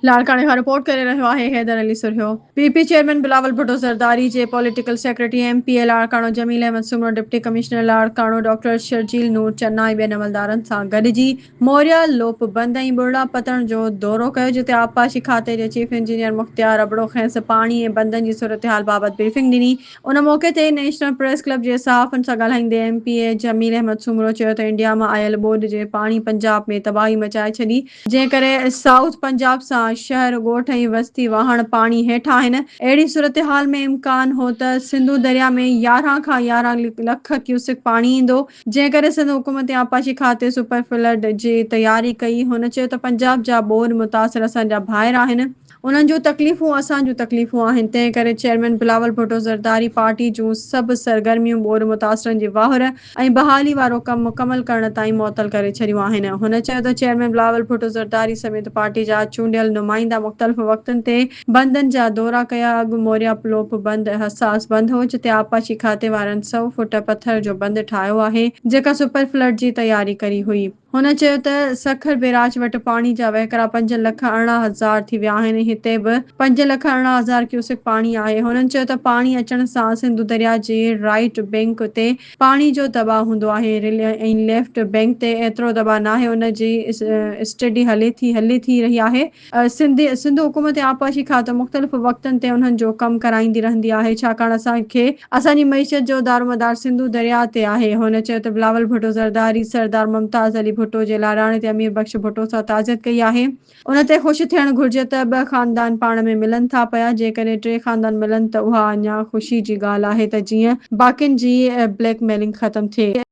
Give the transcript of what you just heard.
لاڙڪاڻي کان رپورٽ ڪري رهيو آهي Haider Ali Sarhio. P P chairman Bilawal Bhutto Zardari جي political secretary M P A Larkana Jamil Ahmed Soomro, deputy commissioner Larkana doctor Sharjeel Noor Channa ۽ ٻين عملدارن سان گڏجي موريا لوپ بند ۽ ٻرڙا پتڻ جو دورو ڪيو جتي آبپاشي کاتي جي چيف انجنيئر مختيار ابڙو کيس پاڻي ۽ بندن جي صورتحال بابت بريفنگ ڏني. ان موقعي تي نيشنل پريس ڪلب جي صحافين سان ڳالهائيندي M P A Jamil Ahmed Soomro چيو ته انڊيا مان آيل ٻوڏ جي پاڻي پنجاب ۾ تباهي مچائي ڇڏي جنهن ڪري سائوٿ پنجاب سان شهر، ڳوٺ ۽ وستي واهڻ پاڻي هيٺ آهن. اهڙي صورتحال ۾ امڪان هو ته سنڌو درياء ۾ 11 کان 11 لک ڪيوسڪ پاڻي ايندو، جنهن ڪري سنڌ حڪومت ۽ آبپاشي کاتي سپر فلڊ جي تياري ڪئي. هن چيو ته پنجاب جا ٻوڏ متاثر اسان جا ڀائر آهن. انهن جون تڪليفون اسان جون تڪليفون آهن، تنهن ڪري چيئرمين بلاول ڀٽو زرداري پارٽي جون سڀ سرگرميون ٻوڏ متاثرن جي واهر ۽ بحالي وارو ڪم مڪمل ڪرڻ تائين معطل ڪري ڇڏيون آهن. هن چيو ته چيئرمين بلاول ڀٽو زرداري سميت پارٽي جا چونڊيل نمائندا مختلف وقتن تي بندن جا دورا ڪيا، اڳ موريا پلوپ بند حساس بند هو، جتي آبپاشي کاتي وارن سئو فوٽ پٿر جو بند ٺاهيو آهي، جيڪا سپر فلڊ جي تياري ڪري هئي. هن چيو ته سکر بيراج وٽ پاڻي جا وهڪرا 5 لک 18 هزار ٿي ويا آهن ۽ هتي به 5 لک 18 هزار ڪيوسڪ پاڻي آهي. هنن چيو ته پاڻي اچڻ سان سنڌو درياء جي رائيٽ بينڪ تي پاڻي جو دٻاء هوندو آهي ۽ ليفٽ بينڪ تي ايترو دٻاء ناهي ان جي اسٽڊي هلي ٿي هلي ٿي رهي آهي. سنڌ سنڌ حڪومت ۽ آبپاشي کاتو مختلف وقتن تي انهن جو ڪم ڪرائيندي رهندي آهي ڇاڪاڻ اسان کي اسان جي معيشت جو دارومدار سنڌو درياء تي آهي هن چيو ته بلاول ڀٽو زرداري سردار ممتاز علي ڀٽو جي لاڏاڻي تي امير بخش ڀٽو سان تعزيت ڪئي آهي ان تي خوش ٿيڻ گهرجي ته ٻه خاندان پاڻ ۾ ملن ٿا پيا جيڪڏهن ٽي خاندان ملن ته اها اڃا خوشي جي ڳالهه آهي ته جيئن باقين جي بليڪ ميلنگ ختم ٿئي.